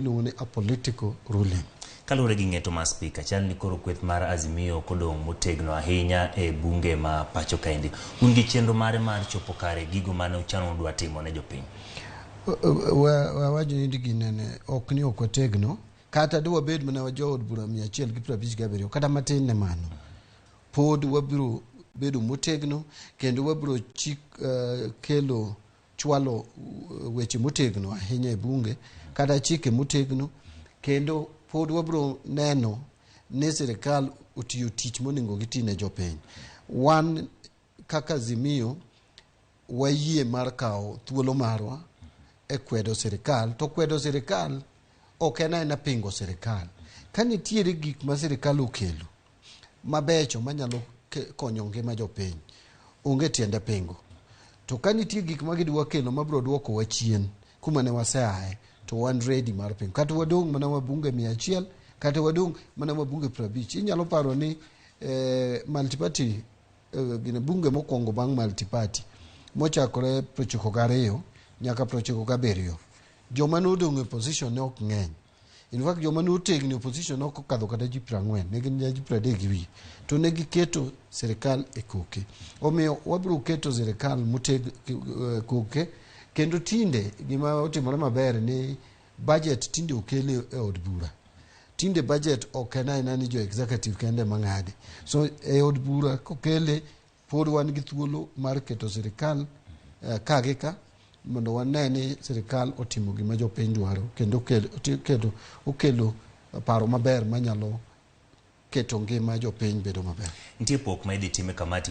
Iluongo ni a political ruling. Kaluwore gi ng'eto mar spika, chal ni koro kweth mar Azimio ok odong' motegno ahinya e bunge ma pacho kaendi. Un gi chenro mare mar chopo kare gigo mane uchano udwa timo ne jopiny? Wawacho ni ginene ok ni ok wategno kata de wabed mana jood bura 157 kata matin ne mano pod wabiro bedo motegno kendo wabiro chik kelo chwalo weche motegno ahinya e bunge kata chike motegno kendo pod wabiro neno ni sirikal otiyo tich monego giti ne jopiny. Wan kaka Azimio wayie mar kawo thuolo marwa e kwedo sirikal to kwedo sirikal ok en aena pingo sirikal. Ka nitiere gik ma sirikal okelo mabecho manyalo konyo ngima jopiny onge tiende pingo. To ka nitie gik ma gidwa kelo mabiro duokowa chien kuma ne waseaye to wan ready mar pingo. Kata wadong' mana wabunge 100 kata wadong' mana wabunge 50. Inyalo paro ni multiparty gine bunge mokwongo bang' multiparty mochakore 92 nyaka 97 joma nodong' e opposition ne ok ng'eny. In fact joma notegno e opposition ok okadho kata ji 40 ne gin ji 30 gi wiye to ne giketo sirikal e koke. Omiyo wabiro keto sirikal moteg koke kendo tinde gima otimore maber ni budget tinde okel e od bura. Tinde budget ok en aena ni jo executive kende ema ng'ade. So e od bura kokele pod wan gi thuolo mar keto sirikal ka gi ka mondo wane ni sirikal otimo gima jopiny dwaro kendo okelo paro maber manyalo keto ngima jopiny bedo maber. Nitie pok ma idhi time kamati.